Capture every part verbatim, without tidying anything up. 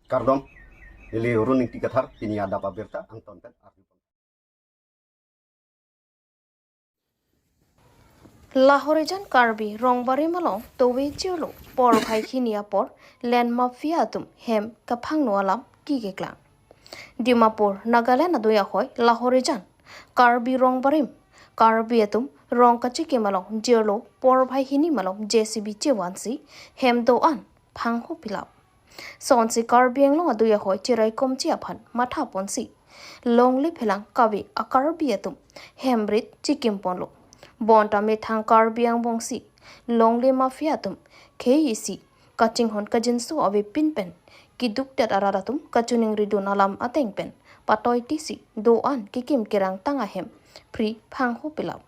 Kardom, neli Arun Ingti Kathar, pini adap abirta angton pen arju. Lahorijan Karbi Rongbarim along towe chirlo porphai hini apor land mafia atum hem kaphangno alam kikeklang. Dimapur, Nagaland adui ahoi Lahorijan Karbi Rongbarim, Karbi atum rong kachikim along jirlo porphai hini malom J C B chevansi hem do-an phangho pilap. Sonsi Karbi Anglong adui ahoi chiraikomji aphan mathaponsi longle phelang kave a-Karbi atum hemrit chikimponlo. Bonta methang Karbi angbongsi longle mafia atum khei isi kachinghon kajinso avepin pen kidukdet arat atum kachiningridun alam ateng pen patoitisi do-an kikim kerang tang ahem phri phangho pilap.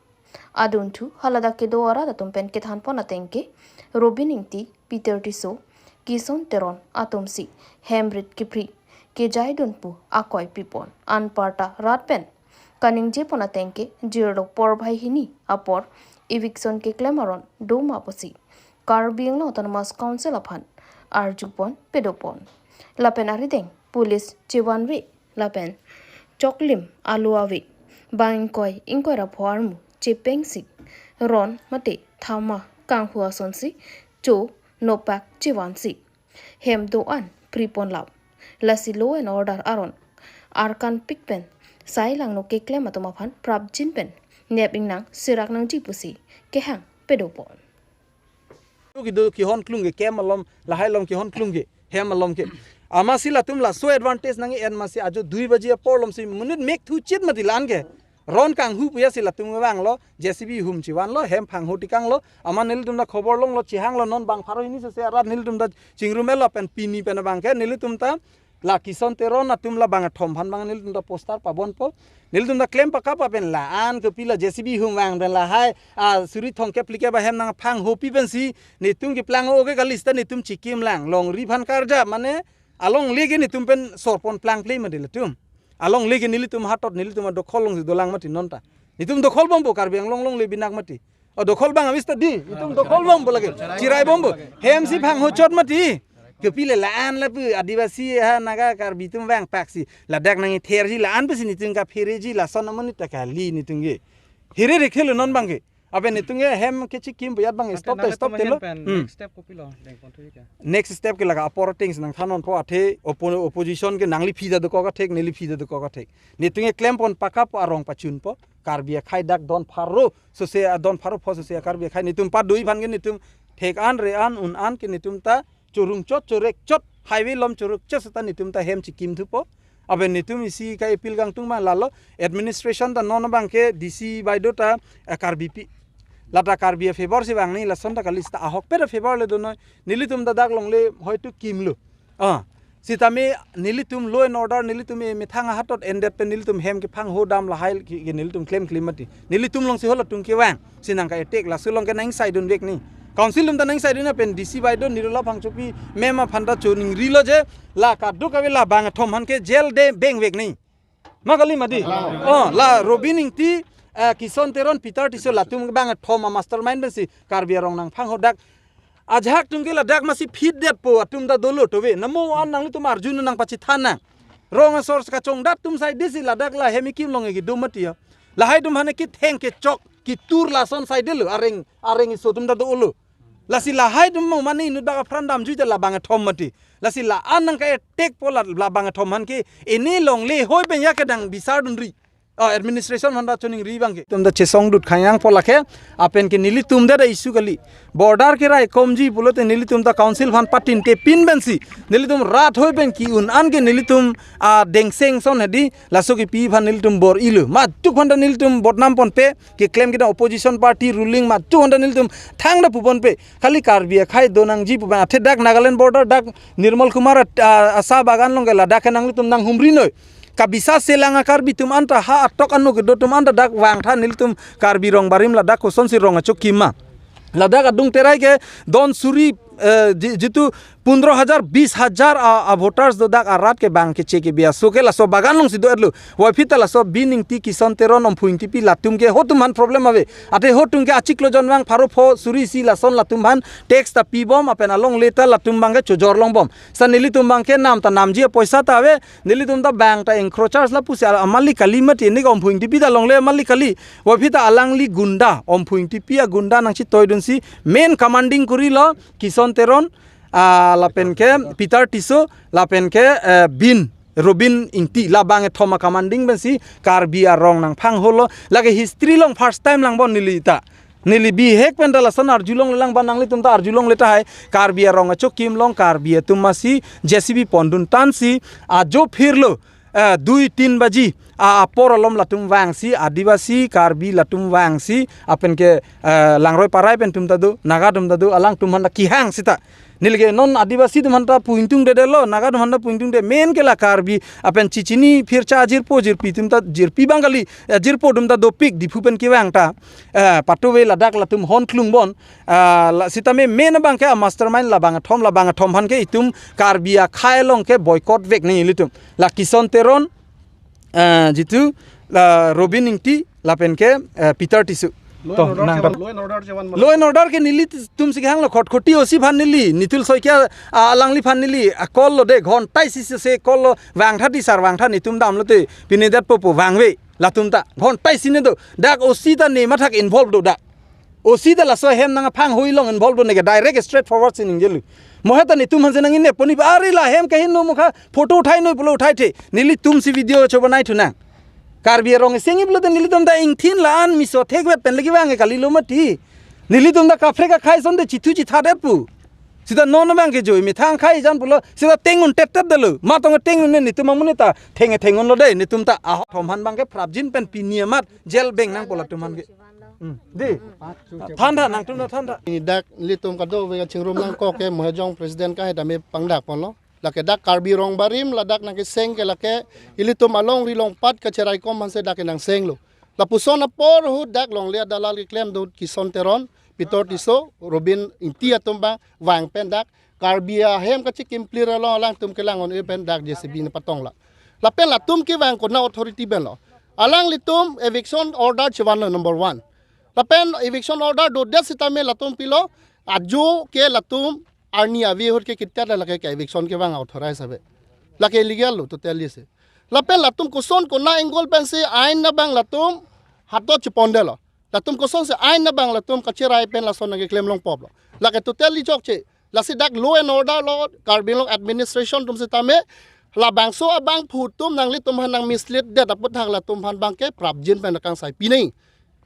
Adunthu haladak kedo arat atum pen kethanpon ateng ke Robin Ingti, Peter Tisso, Kison Teron atumsi hemrit kiphri kejaidun pu akoi pipon. Anparta rat pen kaningjepon ateng ke jirlo porphai hini apor eviction keklem aron doma pusi Karbi Anglong Autonomous Council aphan arjupon pedopon. Lapen arideng police chevanve lapen choklim alo ave, bang ingkoi ingkoi ra pho armu chepengsi ron mate thama kanghu asonsi cho nopak chevansi hem do-an phriponlap. Lasi law and order aron arkan pik pen sai langno keklem atum aphan prapjin pen nep ingnang sirak nangji pusi kehang pedopon. Kido kihon klung ke kem alom, lahai alom kihon klung ke hem alom ke. Amatsi latum laso advantage nang-en amatsi ajo dui baji apor alomsi monit mek thuchit mati la-an ke. Ron kanghu puya si latum vanglo, J C B hum chevanlo, hem phangho tikanglo, amat nelitum ta khobor longlo, chihanglo, non bang pharo hini sese arat nelitum ta chingrum-etlo pen pini pen abang ke nelitum ta la Kison Teron atum la bang athom aphan bang nelitum ta poster pabonpo. Nelitum ta klem pakap pen la-an kopi la J C B hum vang pen lahai a suri thomkep phlikep ahem nang phangho pi pensi netum keplang o ke kali seta netum chikim lang longri aphan karja mane alongle ke netum pen sorpon plangple mati latum. Alongle ke nelitum hatot nelitum adokhol alongsi dolang mati non ta. Netum dokhol bompo Karbi Anglong longle binak mati. O dokhol bang avis ta di, itum dokhol bompo lake. Chirai bompo. Hemsi phangho chot mati. Kopi le la-an lapu Adivasi ha Naga Karbi atum vangpaksi ladak nangtherji la-an pusi netum kaphereji lason amonit ta kali netum ke. Here rekhelo non bang ke. Abe netum ke hem kechikim puyat bang stop te stop telo. Pen Hmm. Next step kopilo dengpon thu ke. Next step ke laga apor things nangthanonpo athe oppo- opposition ke nangli phi ta dokok athek neli phi ta dokok athek. Netum ke klempon pakap arong pachunpo. Karbi akhai dak don pharo sose adon pharo pho sose Karbi akhai netum padui aphan ke netum thek an re an un an ke netum ta chorung chot chorek chot highway alom choruk chot seta netum ta hem chikim thupo. Abe netum isi ka appeal kangtung ma lalo administration ta non bang ke D C baideo ta eh, Karbipi. Lata Karbi a favor si vangni lason ta kali seta ahokpet a favor le donoi. Nelitum ta dak longle hoitu kimlo. Ah, sitame nelitum law and order nelitum e methang ahatot endet pen nelitum hem kephangho dam lahai ke, ke nelitum klemkle mati. Nelitum alongsi halatum kevang. Si nangka-attack laso along ke nangsaidunvek ni. Council atum ta nangsaidun pen D C baideo Nirula Phangchopi ma'am aphan ta choningrilo je la kaduk ave la bang athom aphan ke jail de bengvek ni. Ma kali mati. Oh, la Robin Ingti, eh, Kison Teron, Peter Tisso latum bang athom a mastermind pensi Karbi arong nangphangho dak. Ajahak atum ke ladak amatsi phitdetpo atum ta dolo tove. Namo an nanglitum arjun nangpachithan nang. Rong asor kachongdat atum saidesi ladak la hem ekim along ke do mati ya. Lahai atum aphan ketheng kechok ketur lason saidelo areng areng iso atum ta dolo. Lasi lahai atum mo mane inut bak apran damjui ta la bang athom mati. Lasi la-an nangka-attack po la, la bang athom aphan ke ini longle hoi pen ya kedang bisar dunri. Oh, administration aphan ta choningri bang ke. Atum ta chesongdut khayang po lake apen ke nelitum ta da issue kali. Border keraikomji pulote nelitum ta council aphan patintepin pensi. Nelitum rat hoi pen ki-un an ke nelitum a dengseng ason hedi laso kepi aphan nelitum bor-ilo. Matuk aphan ta nelitum bodnam ponpe keklem kedam opposition party ruling matuk aphan ta nelitum thangta puponpe. Kali Karbi akhai donangji pu bang athe dak Nagaland border dak Nirmal Kumar a, a, asa bagan along ke ladak ke nanglitum nanghumri noi. Kabisa selang a Karbi atum anta ha atok ano kedo atum anta dak vangtha nelitum Karbi Rongbarim ladak kosonsi rong achokim ma. Ladak adung terai ke don suri eh, ji-, jitu pundro hajar, bis hajar a, a voters do dak arat ke bang keche kebi aso ke laso bagan alongsi do-etlo. Waphi ta laso Bin Ingti, Kison Teron, Omphu Ingtipi latum ke hotum aphan problem ave. Ate hotum ke achiklo jon vang pharo pho suri isi lason latum aphan tax ta pibom, lapen alongle ta latum abang ke chojor longbom. Sa nelitum abang ke nam ta namji apoisa ta ave. Nelitum ta bang ta encroachers lapusi al-, amalik kali mati, neli ke Omphu Ingtipi ta longle amalik kali. Waphi ta alangli gunda, Omphu Ingtipi agunda nangchetoidunsi main commanding kurilo Kison Teron, ah, lapen ke Peter Tisso, lapen ke, eh, Bin, Robin Ingti, labang kethom a-commanding pensi Karbi arong nangphangholo. Lake history along first time langbom neli ta. Neli bihek pen ta lason arjulongle lang, ba nanglitum ta arjulongle tahai. Karbi arong achokim along Karbi atum masi J C B pondun tansi ajo phirlo, eh, dui tin baji a, apor alom latum vangsi, Adivasi, Karbi latum vangsi, lapen ke, eh, Langroi Parai pen atum ta do, Naga atum ta do, alangtum aphan ta kehang seta. Neli ke non Adivasi atum aphan ta pu ingtungdedetlo, Naga atum aphan ta pu ingtungde, main ke la Karbi, lapen chichini phircha ajirpo jirpi atum ta, jirpi abang kali, eh, jirpo atum ta dopik, Diphu pen kevang ta, eh, patuve ladak latum hon klungbom, ah, la sitame main abang ke a-mastermind labang kethom, labang kethom aphan ke itum Karbi akhei along ke boycott vek nangji ilitum. La Kison Teron, eh, jitu, la Robin Ingti, lapen ke, eh, Peter Tisso. Law To, and order nang chevan, law and order chevan ma. Law and order ke nelitumsi kehanglo, Khatkhati O C aphan neli, Nitul Saikia, ah, alangli aphan neli, ah, call lo de, ghonta isi se call lo, vangtha ti sir, vangtha, netum damlote, pine detpo pu vangve, latum ta, ghonta isi ne do, dak O C ta ne mathak involved do dak. O C ta laso ahem nangphanghoi along involved do, neke direct straight forward si ningjelo. Mo he ta netum aphansi nang-innepo ni ba, ari la ahem kahin no mukha photo uthainoi pulo uthaithe. Nelitumsi video chobanaithu nang. Karbi arong iseng iplo te nelitum ta ingthin la-an miso thekvet pen lagi vang kalilo mati. Nelitum ta kaprek akhei ason te chithu chithadetpo. Seta non abang ke joi methang akhei jan pulo. Seta tengun tettet detlo. Matong tengun ne netum amonit ta theng thengunlo de. Netum ta ahok thom aphan abang ke prapjin pen pini amat jail beng nangpo latum aphan ke. Hmm. Di. Thantha, nangtum ta thantha. Dak nelitum kadokave kachingrum nangkok ke Mohejong president kahai tame pangdakponlo. Lake dak Karbi rong barim ladak nangkeseng ke lake ilitum alongri longpat kacheraikom aphansi dak ke nangsenglo. Lapuson apor ahut dak longle adalal keklem do Kison Teron, Peter Tisso, Robin Ingti atum abang vang pen dak Karbi ahem kachikim clear along alangtum kelang on-e pen dak J C B ne patonglo. Lapen latum kevang konat authority penlo. Alanglitum eviction order chevanlo number one. Lapen eviction order dodet sitame latum pilo, ajo ke latum arni ave ahut ke kitia lake ke eviction kevang authorize ave. Lake illegal lo totally se. Lapen latum koson konat angle pensi ain abang latum hato chepondetlo. Latum kosonsi ain abang latum kacherai pen lason nangkeklem longpoplo. Lake totally chokche. Lasi dak law and order lo, Karbi Anglong administration atum sitame, labangso abangphu atum nanglitum aphan nang mislead det aputhak latum aphan abang ke prapjin pen nangkangsai pinoi.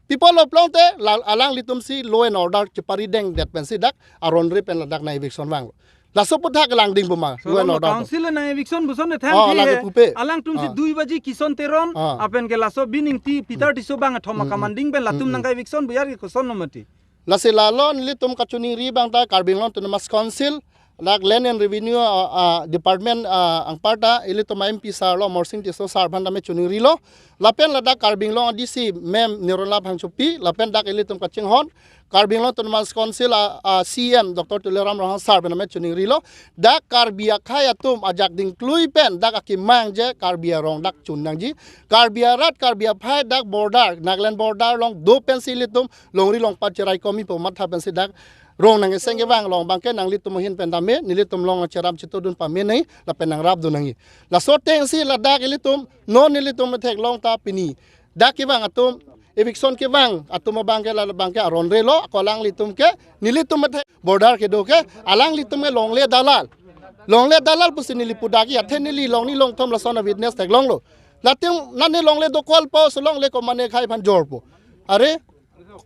People of Long te la-, alanglitumsi law and order cheparidengdet pensi dak aron re pen ladak nang eviction vanglo. Laso aputhak langding pu ma, so law and order. Council nang eviction puson ne thang Oh, thi lake he. Pupe. Alangtumsi Ah. dui baji Kison Teron, Ah. lapen ke laso Bin Ingti, Peter Tisso abang kethom Hmm, hmm. commanding pen latum Hmm, hmm. nangka eviction buyar ke koson no mati. Lasi lalo nelitum kachiningri abang ta Karbi Anglong Autonomous Council, dak Land and Revenue, ah, ah, Department, ah, anparta, ilitum M P sir lo, Amarsing Tisso sir aphan tame chiningrilo. Lapen ladak Karbi Anglong D C ma'am Nirola Phangchopi, lapen dak ilitum kachinghon, Karbi Anglong Autonomous Council, ah, ah, C M Doctor Tuliram Ronghang sir pen tame chiningrilo. Dak Karbi akhei atum ajak dingklui pen, dak akemang je Karbi arong dak chun nangji. Karbi arat, Karbi aphai dak border, Nagaland border along do pensi ilitum longri longpat cherai komi pu matha pensi dak rong nangkeseng kevang along abang ke nanglitum ahin pen tame, nelitum along cherap chetodun pame nai, lapen nangrapdun nangji. Laso atengsi ladak ilitum, non nelitum theklong ta pini. Dak kevang atum, eviction kevang atum abang ke la abang ke aron relo, ako alanglitum ke, nelitum thek border kedo ke, alanglitum ke longle dalal. Longle dalal pusi neli pudaki, athe neli longni longthom lason a-witness theklonglo. Latum nane longle dokol po, so longle komane akhei aphan jorpo. Are,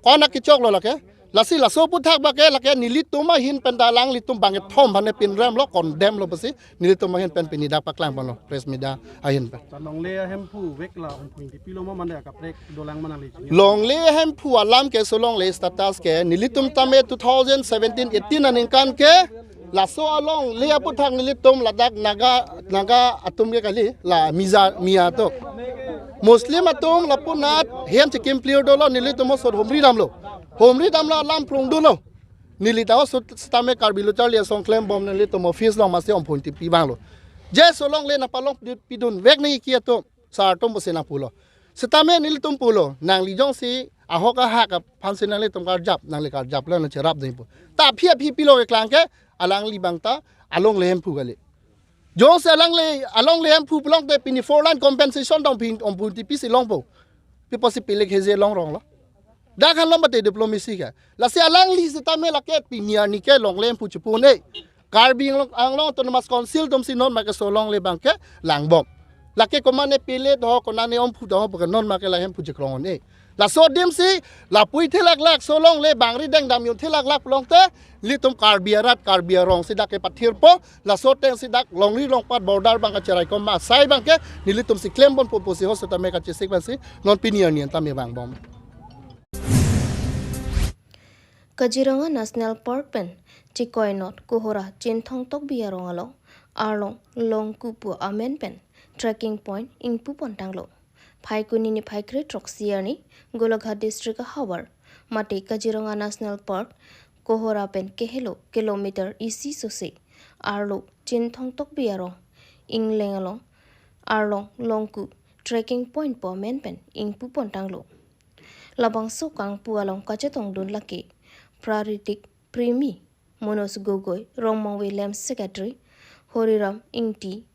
kona kechoklo lake. Lasi laso aputhak abang ke lake nelitum ahin pen ta alanglitum bang kethom aphan ne pinremlo, condemn lo pusi nelitum ahin pen pini dak paklangponlo press media ahin pen. Ta longle ahemphu vek la Omphu Ingtipi lo ma mane akaprek dolang ma nangli chini. Longle ahemphu alam ke so longle status ke nelitum tame two thousand seventeen eighteen aningkan ke laso alongle aputhak nelitum ladak Naga, Naga atum ke kali, la Miza, Miya to. Muslim atum lapu nat hem chekim clear dolo nelitum osot humri damlo. Humri damlo alam prung dunlo. Neli ta o sut-, sitame Karbi Lo Charli Asong klembom nelitum office along masi Omphun Tipi abang lo. Je solongle nangpalong pidun, pidunvek nangji atum, sar atum pusi nangpulo. Sitame nelitum pulo, nangli jongsi ahok ahak aphansi nanglitum karjap, nangli karjap lo nangcherap dengpo. Ta aphi aphi pilo keklang ke, alangli abang ta alongle hemphu kali. Jongsi alongle, alongle hemphu pulote pini four line compensation dong pin Omphun Tipi si longpo. Pi apotsi pilik heje longrong lo. Dak han long mate diplomacy ke. Lasi alangli sitame lake pini arni ke longle hemphu chipu ne. Karbi Anglong, Anglong Autonomous Council atumsi non make solongle abang ke langbom. Lake komane pele do, konane omphu do, bukan non make la hemphu chikrong ne. Laso adim si, lapu-i thelaklak solongle bangri dengdam yun thelaklak pulote, nelitum Karbi arat, Karbi arong si dak kepathirpo, laso ateng si dak longri longpat border abang kacheraikom asai abang ke, nelitum si klembompo pusi ho sitame kachesik abang si, non pini arni an tame vangbom. Kaziranga National Park pen Chikoinot Kohora Chinthong Tokbi arong along, Arlong Longku pu amen pen trekking point ingpupon tanglo. Phaikuni niphai kre throksi arni Golaghat District ahavar mate Kaziranga National Park Kohora pen kehelo kilometer isi sose arlo Chinthong Tokbi arong ingleng along Arlong Longku trekking point pu amen pen ingpupon tanglo. Labangso kangpu along kachetongdun lake Praritik Primi, Manoj Gogoi, Rongmong Williams Secretary, Hariram Ingti,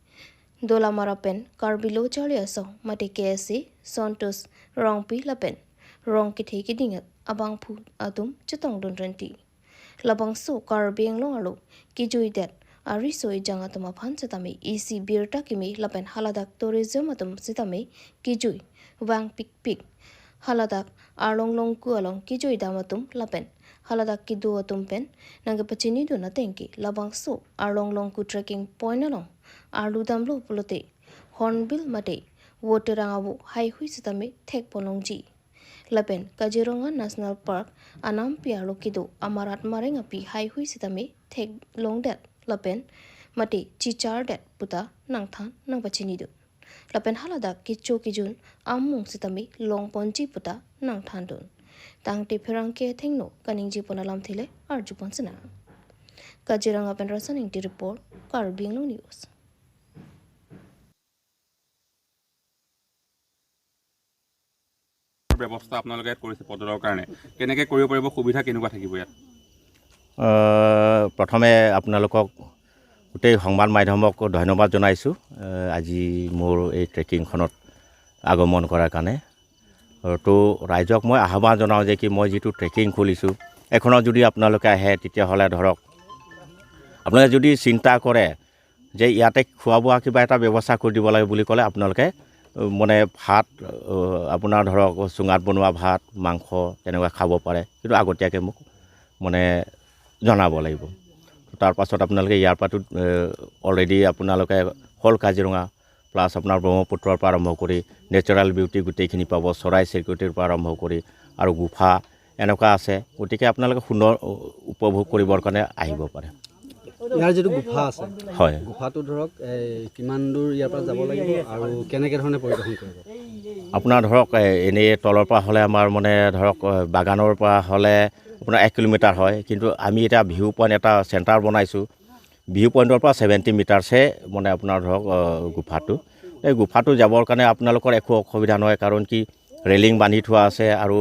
Dolamara pen Karbi Lo Charli Asong mate K S A, Santosh Rongpi lapen rong kethe keding abangphu atum chetongdun renti. Labangso Karbi Anglong arlo kejuidet ariso ejang atum aphan sitame isi birta kimi lapen haladak tourism atum sitame kejui vangpikpik. Haladak Arlong Longku along kejuidam atum lapen haladak kedo atum pen nangkepachinidun ateng ke labangso Arlong Longku trekking point along arlu damlo pulote Hornbill mate Voterang avo haihui sitame thekponlongji. Lapen Kaziranga National Park anampi arlo kedo amarat mareng api haihui sitame theklongdet lapen mate chichardet puta nangthan nangpachinidun. Lapen haladak kecho kejun amung sitame longponji puta nangthandun. Tangte pherangke athengno kaningjepon alamthe le arjupon sinang. Kaziranga pen Rasan Ingti report, Karbi Anglong News. ব্যৱস্থা আপোনালোকে ইয়াত কৰিছে পৰ্যটকৰ কাৰণে, কেনেকে কৰিব পাৰিব, সুবিধা কেনেকুৱা থাকিব ইয়াত? আহ, প্ৰথমে আপোনালোকক গোটেই সংবাদ মাধ্যমক ধন্যবাদ জনাইছোঁ, আহ, আজি মোৰ এই ট্ৰেকিংখনত আগমন কৰাৰ কাৰণে। আৰু তো ৰাইজক মই আহ্বান জনাওঁ যে কি মই যিটো ট্ৰেকিং খুলিছোঁ, এইখনত যদি আপোনালোকে আহে, তেতিয়াহ'লে ধৰক আপোনালোকে যদি চিন্তা কৰে যে ইয়াতে খোৱা বোৱা কিবা এটা ব্যৱস্থা কৰি দিব লাগে বুলি ক'লে আপোনালোকে, আহ, মানে ভাত, আহ, আপোনাৰ ধৰক চুঙাত বনোৱা ভাত, মাংস তেনেকুৱা খাব পাৰে, কিন্তু আগতীয়াকৈ মোক মানে জনাব লাগিব। তাৰ পাছত আপোনালোকে ইয়াৰ পৰাতো, আহ, already আপোনালোকে হ'ল কাজিৰঙা, প্লাছ আপোনাৰ ব্ৰহ্মপুত্ৰৰ পৰা আৰম্ভ কৰি নেচাৰেল বিউটি গোটেইখিনি পাব, চৰাই চিৰিকটিৰ পৰা আৰম্ভ কৰি আৰু গুফা এনেকুৱা আছে। গতিকে আপোনালোকে সুন্দৰ, আহ, উপভোগ কৰিবৰ কাৰণে আহিব পাৰে। ইয়াৰ যিটো গুফা আছে, হয়। গুফাটো ধৰক, এ, কিমান দূৰ ইয়াৰ পৰা যাব লাগিব আৰু কেনেকে ধৰণে পৰিদৰ্শন কৰিব? আপোনাৰ ধৰক, এ, এনেই তলৰ পৰা হ'লে আমাৰ মানে ধৰক, এ, বাগানৰ পৰা হ'লে আপোনাৰ এক কিলোমিটাৰ হয়, কিন্তু আমি এতিয়া ভিউ পইণ্ট এটা চেণ্টাৰ বনাইছোঁ। ভিউ পইণ্টৰ পৰা ছেভেণ্টি মিটাৰ্ছহে মানে আপোনাৰ ধৰক, এ, গুফাটো। এই গুফাটো যাবৰ কাৰণে আপোনালোকৰ একো অসুবিধা নহয়, কাৰণ কি ৰেলিং বান্ধি থোৱা আছে আৰু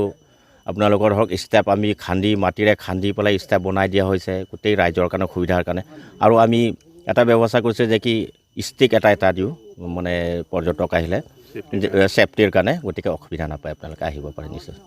আপোনালোকৰ ধৰক ষ্টেপ আমি খান্দি, মাটিৰে খান্দি পেলাই ষ্টেপ বনাই দিয়া হৈছে গোটেই ৰাইজৰ কাৰণে, সুবিধাৰ কাৰণে। আৰু আমি এটা ব্যৱস্থা কৰিছোঁ যে কি ষ্টিক এটা এটা দিওঁ, মানে পৰ্যটক আহিলে যে, এ, ছেফটিৰ কাৰণে, গতিকে অসুবিধা নাপায়, আপোনালোকে আহিব পাৰে নিশ্চয়।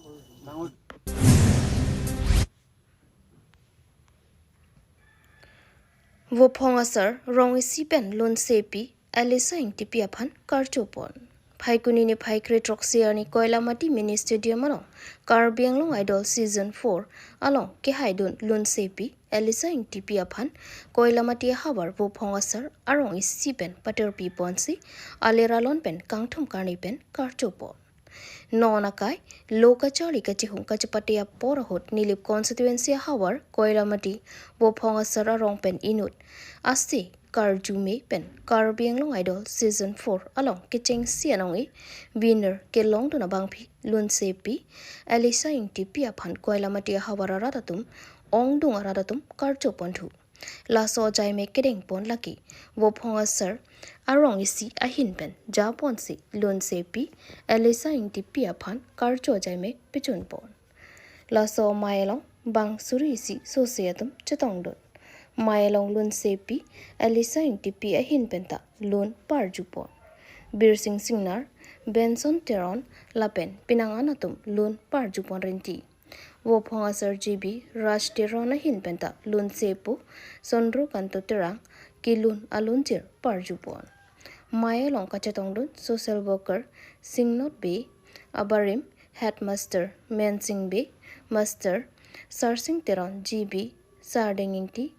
Vophong asar rong isi pen lunsepi Alisa Ingtipi aphan karchopon. Phaikuni niphai kre throksi arni Koilamati Mini Stadium along Karbi Anglong Idol Season four along kehaidun lunsepi Alisa Ingtipi aphan Koilamati ahavar Vophong asar arong isi pen paterpiponsi aleralon pen kangthum karni pen karchopon. Non akai lo kacharli kachihung kachepate apor ahut Nilip constituency ahavar Koilamati Vophong asar arong pen inut ase Karju Me pen Karbi Anglong Idol Season four along kechengsi anong-e winner kelongdun abangpi Lunsepi Elisa Ingtipi aphan Koilamati ahavar arat atum, ongdung arat atum karcho ponthu. Laso ajaime kedengpon lake Vophong Asar arong isi ahin pen japonsi Lunsepi Elisa Ingtipi aphan karcho ajaime pechunpon. Laso amei along bang suri isi sose atum chetongdun. Amei along Lunsepi Elisa Ingtipi ahin penta lun parjupon. Birsing Singnar, Benson Teron lapen penang an atum lun parjupon rinti. Vophong Asar G B Raj Teron ahin penta Lunsepo Sondro Kanto Terang kelun alunjir parjupon. Amei along kachetongdun social worker Singnot Bey, abarim headmaster Mensing Bey, master Sarsing Teron, G B Sardeng Ingti,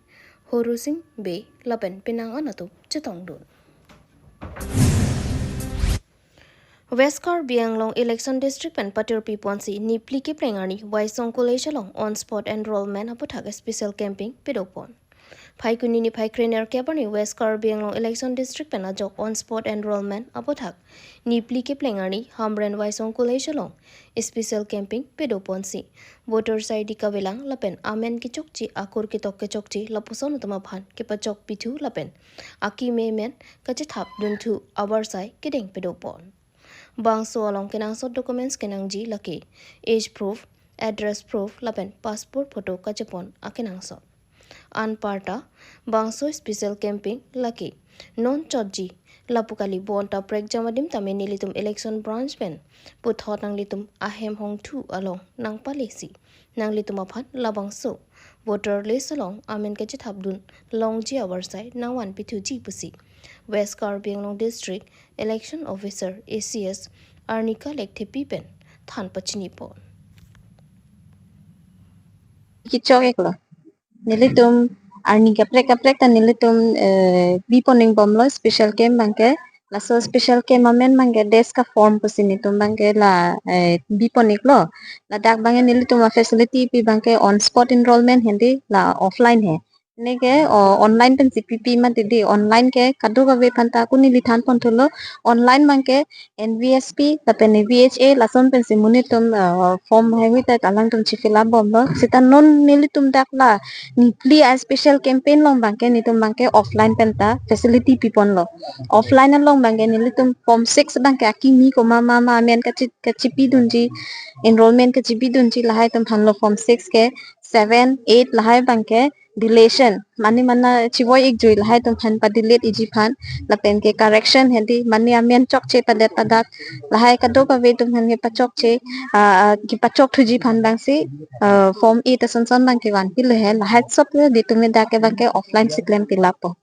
Horusing Bey lapen penang an atum chetongdun. West Karbi Anglong Election District pen patirpi ponsi niphli kepleng arni Waisong College along on spot enrollment aputhak special camping pedopon. Phaikuni niphai krenerkep arni West Karbi Anglong Election District pen ajok on spot enrollment aputhak niphli kepleng arni Hamren Waisong College along special camping pedoponsi voters I D kavelang lapen amen kechokche, akur ketok kechokche lapuson atum aphan kepachok pithu lapen akimi amen kachethap dunthu abarsai kedeng pedopon. Bangso along kenangsot documents kenangji lake age proof, address proof lapen passport photo kachepon akenangsot. Anparta bangso special camping lake non chotji lapu kali, bonta prekjam adim tame nelitum election branch pen puthot nanglitum ahem hongthu along nangpalesi nanglitum aphan labangso voter list along amen kachethapdun longji abarsai nangvan pithuji pusi West Karbi Anglong District Election Officer, A C S, Arnika Lekthepi pen than pachinipon. Kechok-iklo. Nelitum arni kaprek kaprek ta nelitum, eh, biponingbomlo special camp abangke. Laso special camp amen abangke desk ka form pusi nelitum abangke la, eh, biponiklo. Ladak abangke nelitum a-facility pi abangke on spot enrollment hedi, la offline he. Neke, o, online pensi pipi mati di, online ke kadokave aphanta ako neli than ponthulo, online abangke N V S P lapen V H A lason pensi monit atum, eh, form haihui ta alangtum chi fill up bomlo. Seta non nelitum dak la niphli a-special campaign along abangke nelitum abangke offline penta facility piponlo. Offline along abangke nelitum form six abangke akimi komat ma ma amen kachi-, kachipidunji, enrollment kachipidunji lahai atum aphanlo form six ke, seven, eight lahai abangke deletion, mane mana chevoi-ikjui lahai atum aphan pa-delete-iji aphan, lapen ke correction hedi, mane amen chokche padet padak lahai kadokave atum aphan kepachokche, ah, ah, kepachokthuji aphan abangsi, ah, form eight ason son abangke vanpilo he, lahai sop le nelitum dak ke abangke offline si klem pilappo.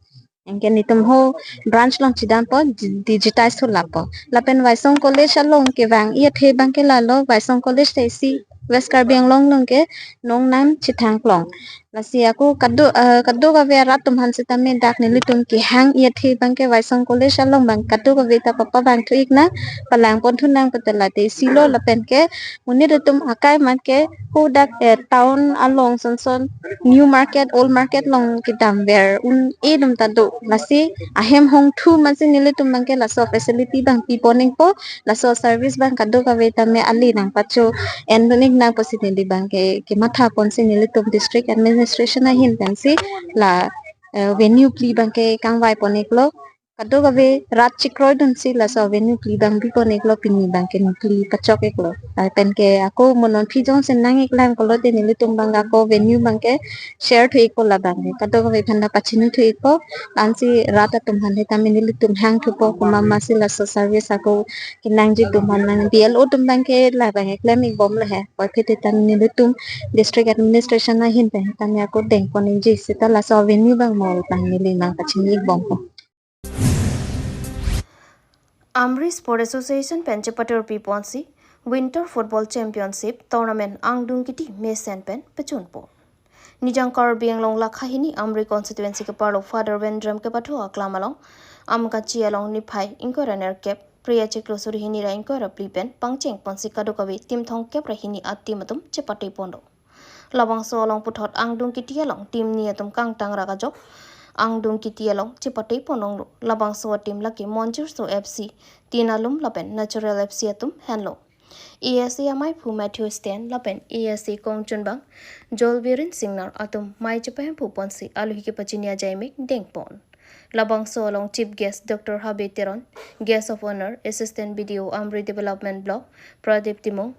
Anke nelitum ho branch along chidampo, di-, digitize thulappo. Lapen Waisong College along kevang-i athe abangke lalo, Waisong College ta isi West Karbi Anglong along ke nongnam chethangklong. Lasi ako kado, eh, kadokave arat atum aphan sitame dak nelitum kehang-i athe abangke Waisong College along abang kadokave ta papavangthu-ik nang, palang ponthu nang putela te isilo lapen ke monit atum akai amat ke hadak, eh, town along son son New Market, Old Market along kedamver un-e atum ta do. Lasi ahem hongthu amatsi nelitum abangke laso facility abang piponingpo, laso service abang kadokave tame ale nangpacho-endun-ik nang pusi neli abangke kematha ponsi nelitum district administration ahin pensi la, eh, venue phli abangke kangvai poniklo. Kadokave rat chekroidunsi laso venue phli abang biponiklo, pini abangke niphli pachok-iklo. Lapen ke ako mo non aphi jongsi nang-iklang pulote nelitum abang ako venue abangke share thu-ikpo la abangke. Kadokave aphanta pachini thu-ikpo, ansi rat atum aphan sitame nelitum hangthupo, komat masi laso service ako kenangji atum aphan nang B L O atum abangke la abangke klem-ikbomlo he. Puvoiphit sitame nelitum district administration ahin pen sitame ako dengponji seta laso venue abang mol abang neli nangpachini-ikbompo. Amri Sport Association pen chepatirpi ponsi Winter Football Championship Tournament angdung kiti mesen pen pechunpo. Nijang Karbi Anglong lakha hini Amri constituency keparlo Father Vendram kepathu aklam along, Amkachi along niphai ingkoi ra nerkep, Phre achiklo suri hini ra ingkoi ra phli pen pangcheng ponsi kadokave team thomkep ra hini a-team atum chepate ponlo. Labangso along puthot angdung kiti along team ni atum kangtang ra kajok. angdung kiti along chepate ponlonglo. Labangso a-team lake Monjirso F C Tin Alum lapen Natural F C atum henlo. A S A amei aphu Matthew Stan lapen A S A kongchunbang Jolbirin Singnar atum mei chepahemphu ponsi alohi kepachini ajaimek dengpon. Labangso along Chief Guest Doctor Habe Teron, Guest of Honor Assistant B D O Amri Development Block Pradip Timung,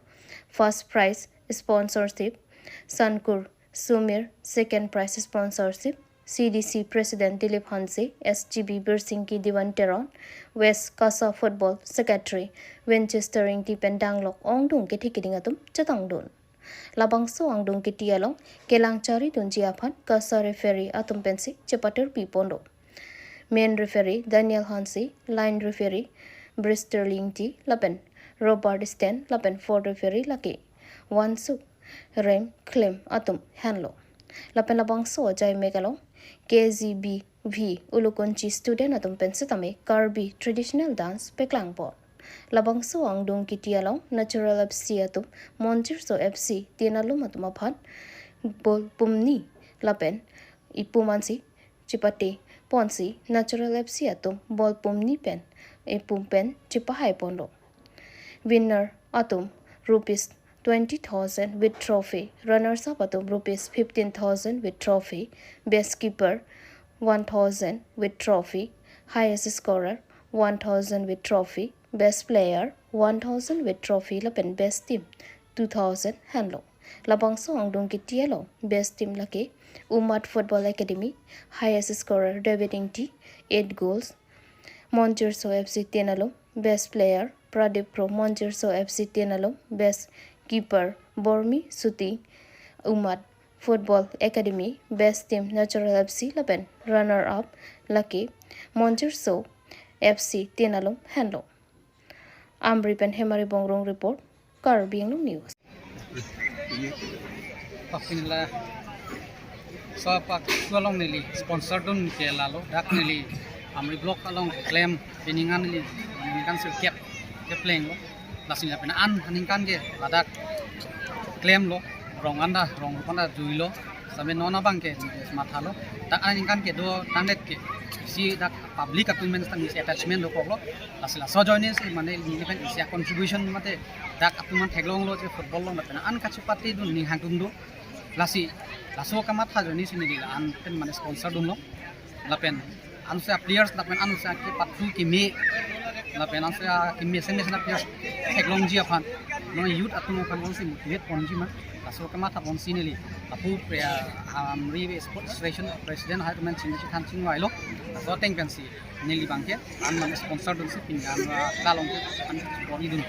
First Prize Sponsorship Sankur Sumir, Second Prize Sponsorship C D C President Dilip Hanse, S G B Birsingki Diwan Teron, West Kasa Football Secretary Winchester Ingti pen danglok ongdung kethe keding atum chetongdun. Labangso angdung kiti along kelang charidunji aphan Kasa referee atum pensi chepatir piponlo. Main referee Daniel Hanse, line referee Bristol Ingti lapen Robert Stan lapen fourth referee lake Wansuk Rem Klim atum henlo. Lapen labangso ajaimek along K G B V Ulukunchi student atum pen setame Karbi traditional dance paklangpon. Labangso angdung kiti along Natural F C atum Monjirso F C Tin Alum atum aphan bol pumni lapen ipum ansi chepate ponsi Natural F C atum bol pumni pen ipum pen chepahai ponlo. Winner atum rupees twenty thousand with trophy, runners up atum rupees fifteen thousand with trophy, best keeper one thousand with trophy, highest scorer one thousand with trophy, best player one thousand with trophy lapen best team two thousand henlo. Labangso angdung kiti along best team lake Umat Football Academy, highest scorer David Ingti, eight goals, Monjirso F C Tin Alum, best player Pradip Kro, Monjirso F C Tin Alum, best keeper Bormi Suti, Umat Football Academy, best team Natural F C lapen runner up lake Monjirso F C Tin Alum henlo. Amri pen Hemari Bongrung report, Karbi Anglong News. Pakpinila so pak sualong neli sponsor dun ke lalo dak neli Amri Block along klem piningan neli ningkan sirkep kepleng lo. Lasi lapen an ningkan ke ladak klem lo, rong anda rong panda jui lo. Sampai non abang ke mathalo. Tak an ningkan kedo tangdet ke si dak public atum pen setame isi attachment dokok lo. Lasi laso ajoine si mane neli pen isi contribution mate dak atum an theklong lo je football lo mate an kachepate dun ning hangdun do. Lasi laso kamatha ajoine si neli la-an pen mane sponsor dunlo. Lapen ansi a-players lapen ansi akepathu keme lapen ansi akeme sen sen a-players theklongji aphan non youth atum aphan ansi motivate ponji ma laso kamatha ponsi neli lapu pre-, ah, Amri Sports Association president hai teman chingsi than chingvailo. Laso ateng pensi neli abang ke an mane sponsor dunsi pini an, ah, kalong ke an boni dun.